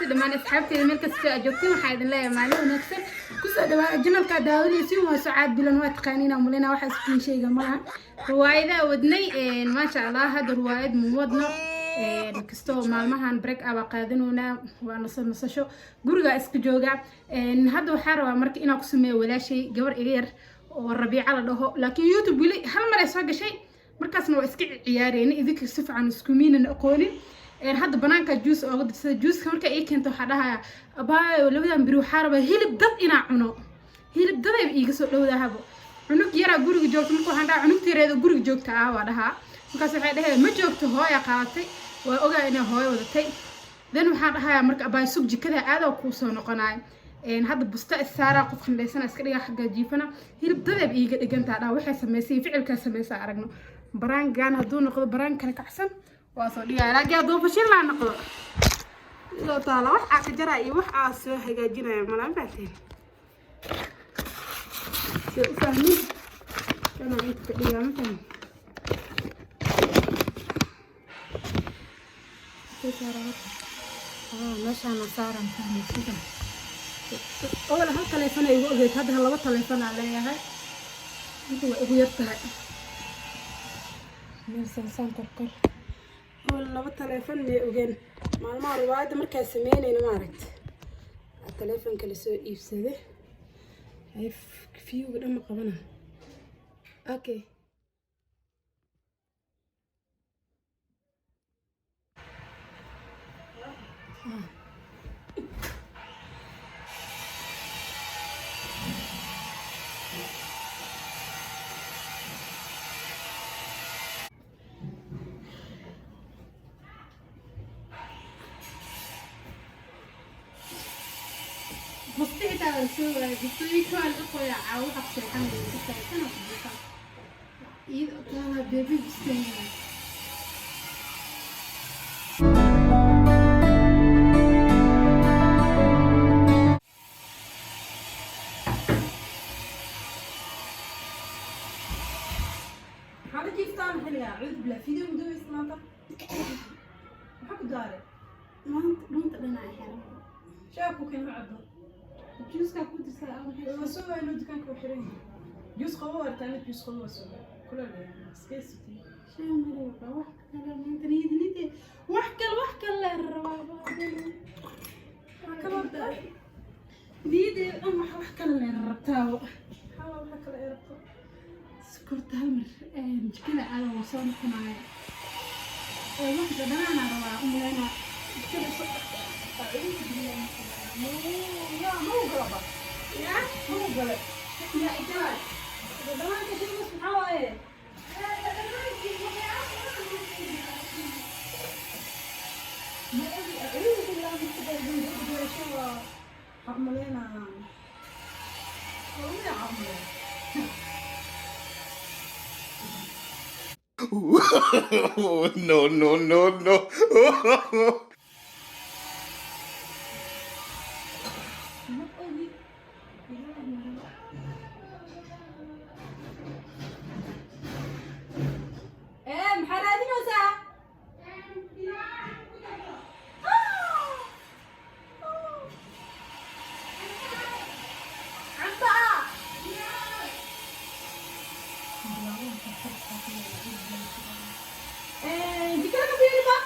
Dhammaan asxaabteeda meel kasta aad joogtiin, waxaa idin leeyahay maalin wanaagsan. Kusoo dhawaada channelka daawanaysiin, waa Sucaad Bilan. Waa taqaaniin aan mulina, waxa iskiin sheega malaha. Riwaayadaha wadnay, maasha Allah. Hadda riwaayad mu wadno, kastoo maalmahan break ah baa qaadanoonaa, waa nasasho, guriga iska jooga. Hadda waxaa rabaa marka inaan ku sameeyo walaashay, gabar iga yar oo Rabiica la dhaho, laakiin YouTube weli hal mar ay soo gashay, markaasna waa iska ciyaareyna. Idinka si fiican isku miinan aqoonin. Hadda banaanka juice ooga dirsada. Juiceka marka ii keento, waxaa dhahaya: "Abaayo, labadan beri waxaa rabaa hilib dad inaa cuno." Hilib dadayba iiga soo dhowdahabo. Cunug yaraa guriga joogta. Marka waxaan dhahaa: "Cunugta yareeda guriga joogta ah?" Waa dhahaa. Markaas waxay dhaheen: "Ma joogto, hooya qaadatay." Waa ogaa inay hooyo wadatay. Then waxaan dhahayaa marka: "Abaayo, sug, jikada aadoo kuu soo noqonayo." Hadda busta issaaraa, qof qandhaysana iska dhigaa, xagga jiifana. Hilib dadeeb iiga dhigantaa dhaa. Waxay samaysay, ficilkaa samaysaa, aragno. Prank-gan hadduu noqdo prank kale kacsan, waa soo dhigaya, laakiin hadduu fashilnaa noqdo, sidoo taala wax aa ka jaraa iyo wax aa soo hagaajinaya malaan baateen see u fahmin. Kanaa inta ka dhigaa, ma fahmin. Meeshaana saaran fahmay. Sidan awal hal taleefon ay igu ogeyd, hadda laba taleefon aa leeyahay. Inta waa igu yar tahay, meel sansaan korkor. Awal laba taleefon may ogeen. Maalmaha riwaayadda markaa sameynayna, maaragta, taleefonka lasoo iibsaday ay fiyuga dhan ma qabana. Okay. Busti xitaa waa soo waayay. Bustooyinka waa laga qoyaa caawo, waxa ku seexanaya ku seexan oo ku jiifan. Iyada taala bebi bustooyin. Maxaa la jiiftaan xilligaa? Cuud bilaa video madoweysa maanta. Maxaa ku daaray? Maanta dhunta dhanaa xiran. Shaabku keen ma cabdo. Juuska ku dirsaa. Waa soo waayno, dukaanka waa xiran yahay. Juus qabo waa mid juus qabo waa soo waay. Kuleel yahay. Iska sitay. Shay marow wax kale maanta niyad niyad, wax kale, wax kale la rabaa. Waxaa kaloo daaray. Niyaddeeda dhan wax kale la rabtaa. Maxaa waa waxa kale ee rabto? Sokorta hal mar jikada aada waa soo noqonaya. Wax dhadhanaana rabaa umaleynaa jikada soo. Yaa mau galaba. Yaa. Mau gale. Yaa igaa. Dhadhanaanka shaygaas maxaa waaye? Ma ogi, acuudu billaah min shaytaani waa waxaan u maleynayaa. Waa magaca u maleynaa. No, no, no, no. Ma ogi. Ee, maxaa raadinaysaa? Cunto ah. Ee, jikada ka fiiri ba.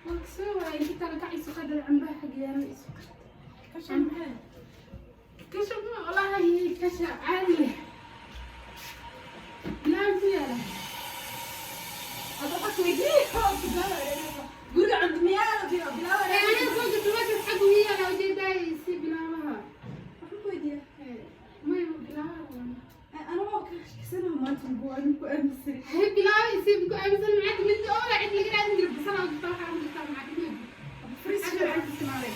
Waa soo waayay inta kale kaciso qadar cambaha xaggeena isu. Kashan maxay? Kasha ma wallaahi, kasha caadi bilaan ku yaala. Hadda waxaa weydii. Guriga cunto miyaa la bilaaba? Aniga soo jirto meeshaas xag ugu yaala ujeedaay si bilaabaha. Waxaan ku weydiiyaa. May bilaabaha. Ana waa ka shakisanaha maanta mugu anigu ku aaminsan. Hay bilaaba isi ku aaminsan macad mid oo cid laga raadin jiro basal oo jirta, waxaa jirta macad mid. Fridge waxaan ku isticmaalay.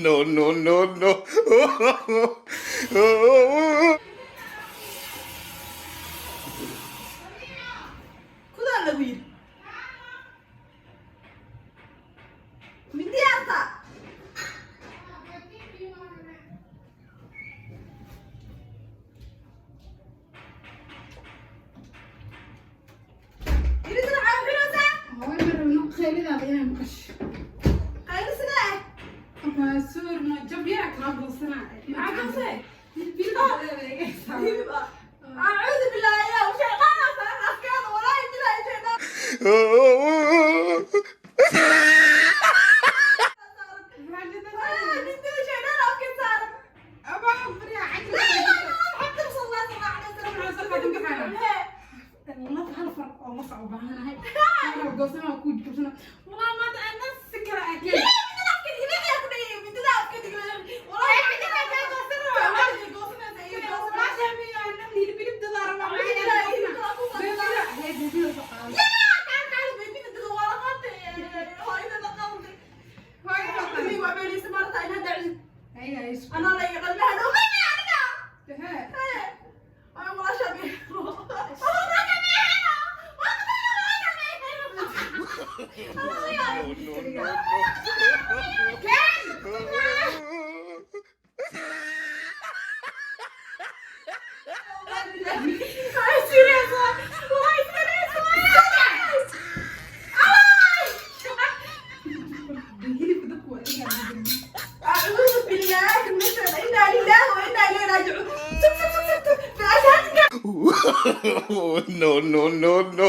No, no, no, no. Kudaa lagu yiri. Mindi harta. Inaa maqasho. Qaylo sidee? Waa suurna jab yara kala goosanaa. Maxaa goosay? Hilib. Hilib ah. Acuudu billaahi, yaa shaydaana saaran afkeeda, walaahi bilaahi shaydaan. Mindida shaydaan afkeed saaran. Laa ilaaha illallah, Muxammad rasuulullah sallallahu alayhi wasallam. Hee. Laf hal far oo laf u baahanahay. Goosana ku jabsana. Walaa maanta ana si kala arkay. Mindida afkeed hilib ayaa ku dhayay, mindida afkeed hilib. Walaahi mindida kaa goosanaysa, goosanaysa, iyo goosanaysa. Yaa, kaan kaali bay mindida waa la qaatay, hooyada la qaatay. Hooyadii waa beeleysa maarta inaad dhacdid. Anaa la iga qalmaha dhow. Maya, aniga. Hee. Ay, walaashaa No, no, no, no. Ay, serious ah. Wallahi serious ah. أعوذ بالله من الشيطان، إنا لله وإنا إليه راجعون. سب سب سب سب سب في أشهدك. No, no, no, no.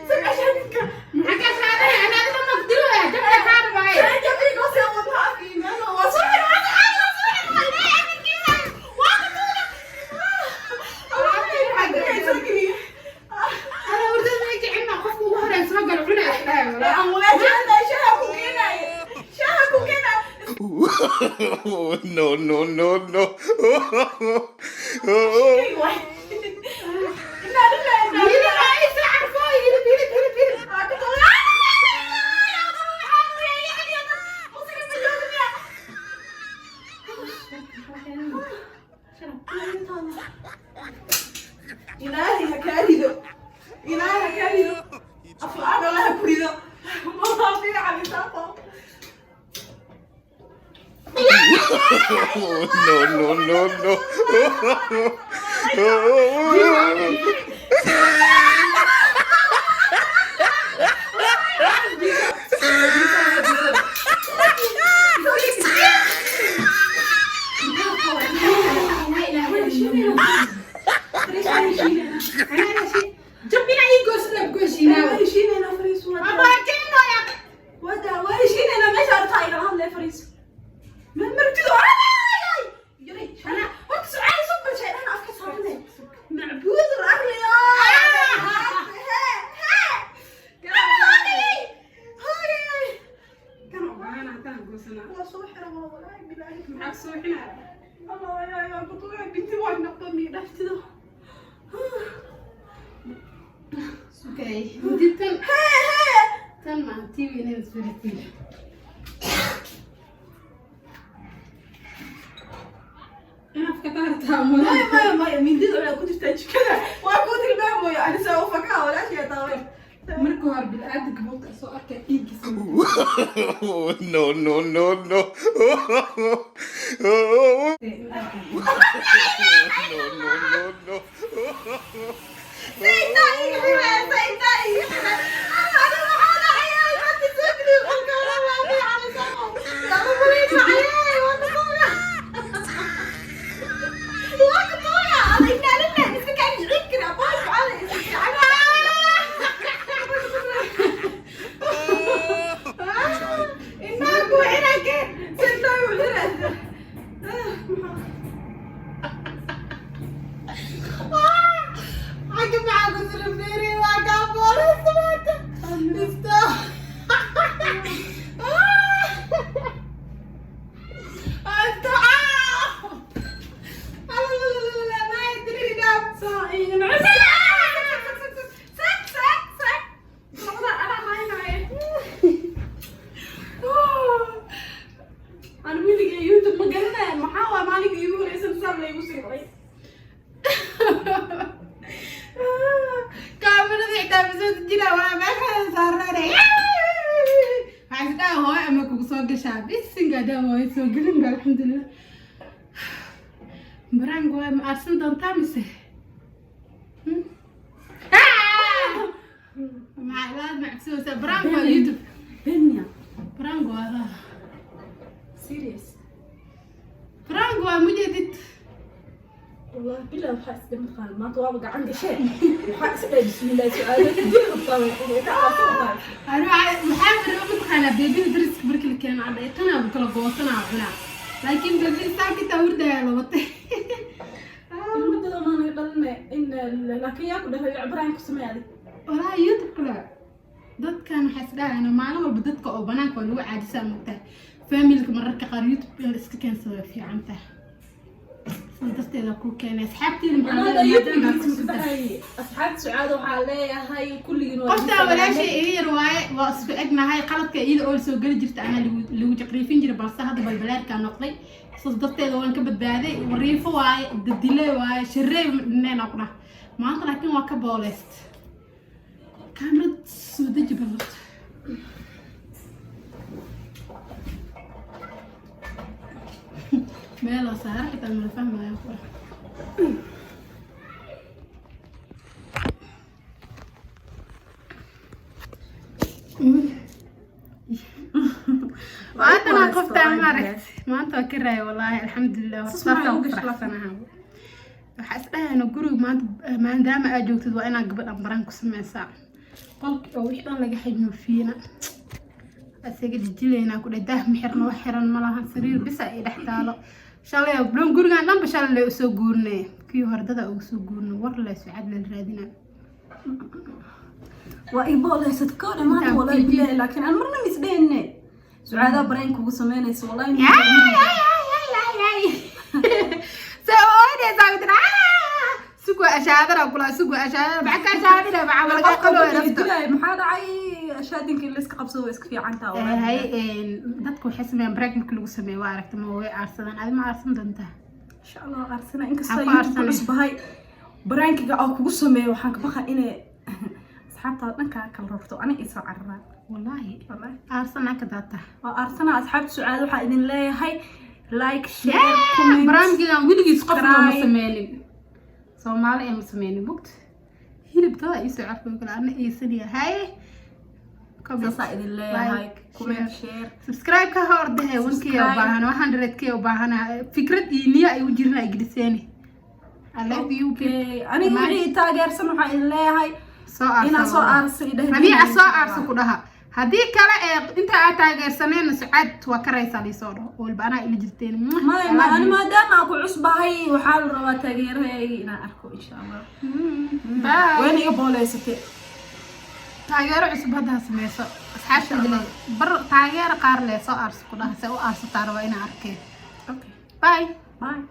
سب أشهدك. جبري قصي وضعها في ماما وصحي No, no, no, no. Ilaahay ha kaa rido, Ilaahay ha kaa rido, af la-aan Allah ha ku rido. Ma fiican isaaqo. No, no, no, no. Waa heshiinayna, fariis wada, waa heshiinayna. Meesha artaa igala hadlay, fariis ma martido. Horta sucaal soo balshay dhan afka saarne macbuud arliyo. Waa soo xira, waa walaahi bilaahi. Allah ya ya kutuga binti waa noqon dhaftido. Hee hee. Tan maantii weyneed isbaratiin. Afka taartaa. Maya, maya, maya, mindida waxay ku jirtaa jikada, waa kuu tilmaamayo ani saa u fakaa walaashay taaway. Marka hore bilaadanka buuqa soo arkay dhiiggiisa. No, no, no, no. No, no, no, no. Saytaa iga xiraya, saytaa iga xiraya. Ani waxaa dhacaya hadda soo geliyo qolka hore, waa fiican isago. Lama malaynayo, waa kutuuga. Waa kutuuga. Ada inaa lillahi iska kaa jicin karaa, baasha cala iska fiican. Inaa ku xirake, saytaa igu xiraya. Xagga maxaa ku sirafeeri? Waa kaa boolasa maanta isto. Sak, sak, sak. Noqda anaa haynaaye. Aan weligay YouTube ma garanaya, maxaa waa maalinka iigu horeysan saan laygu siiray. Kaamirada xitaa ma soo dejinaa, waa meesha saarnaanay. Waxaan isdhaha hooyo ama kugu soo gashaa bisinka hadaa hooyo soo gelin ba. Alxamdulilah, baraanka waa ma aarsan doontaa mise? Hmm? Ah! Maxaa ilaad macabsanaysaa? Prank waa YouTube. Benya. Prank waa adaa. Serious. Prank waa mujeedid. Wallahi bilaa, waxaa isdhe mataqaana, maanta waaba gacan gashee, waxaa isdhe bismillaah, su-aalo kadib rabtaa inay ka cabsan. Ani waxaa baraba mataqaanaa, beebida dariska markii la keeno cadhay tanaa kala goosanaa cunaa, laakiin beebida saakitaa hurdaya la watay. Ilmadada maana dhalne in, laakiin yaa ku dhahay prank ku samee adig? Walaa YouTube kale dadkan waxay isdhahayaan maalin walba dadka oo banaanka waa lagu caadisaa, mogtahay, familka mararka qaar YouTube in la iska keensado way fiican tahay. Sidaas darteeda kuu keenay asxaabteeda. Maxaa Anada leedahay YouTube maadaama aad ku sugan? Baxay asxaabta Sucaada waxaa leeyahay kulligiin waa Qoftaa walaashay iga yar waaye, waa isku egnahay. Qaladka iyada oo soo geli jirta anaa lagu jaqriifin jiray, balse hadda balbalaarkaa noqday. Sidaas darteeda waan ka badbaaday. Wariifo waaye, dadile waaye, sharey dhineen ku dhah maanta, laakiin waa ka booleyst. Kaamirad soo deji balorta. Meeloo saara xitaa mala fahmaayo ku dhah. Waatana qoftaan maaragt maanta waa ka raaya. Wallaahi alxamdulilah, Sus saasaan maxaa ku ugu gashay? faraxsanahay. Waxaa isdhahayna guriga maanta maadaama aad joogtid waa inaad gabadhan prank ku sameysaa. Qolki oo wixii dhan laga xajnuufiina asaga jijilaynaa ku dheh, daah ma xirno, wax xiran ma lahan, sariir bisa ay dhex taalo. Shalay dhan gurigan dhanba shalay lee usoo guurnay, kii hore dada ugu soo guurnay. War lee Sucad leen raadinaa. Waa ii booleysad koodhe maanta. Intaan Wallahi fiijin. Bilahi, laakiin aan marna misdhehne Sucaadaa prank kugu sameynaysa, wallahi. Soo oynaysaa ku tiri sugu ashaadara kula sugu ashaadara maxaa ka ashaadara maxaa laga qalo nafta. Maxaa dhacay? Ashaadinka in la iska qabsado waa iska fiican taha wallahi. Hay, dadku waxay sameeyaan prank markii lagu sameeyo, waa aragta, ma way aarsadaan. Adi ma aarsan doontaa? Insha Allah aarsana, inkastoo Maxaa ku YouTube ku aarsanay? cusbahay. Prankiga oo kugu sameeyo waxaan ka baqa inay asxaabtaada dhankaa kala rorto, aniga isoo cararaan. Wallaahi. Wallahi. Aarsanaa ka daata. Waa aarsana. Asxaabta Sucaad waxaa idin leeyahay like, share, comment. Barnaamijkan weligiis qof looma Subscribe. sameynin, Soomaali ma sameynin. Bugt hilib dada iisoo carfay kale ana iisaniya. Haye. Saasaa idin leeyahay. Like, comment, share. Subscribe ka hor dahe 1K u Subscribe. baahan, 100K u baahana. Fikrad iyo niyo ay u jirin ay geliseeni. I love you people. Okay, aniga wixii taageersan waxaa idin leeyahay soo aarsa. inaa soo aarsa idheh. Rabiica soo aarsa ku dhaha. Haddii kale ee inta aad taageersaneen Sucaad waa karaysaa liisoo dhaho walba anaa ila jirteen. Maya, ani maadaama aan ku cusbahay waxaa la rabaa taageerahayga inaan arko insha Allah. Bye. Wayna iga booleysatay. Taageero cusub hadda ha sameyso asxaabta le bar taageero qaar leh soo aarsa ku dhaha. Se u aarsataa rabaa inaan arkeen. Okay. Bye. Bye.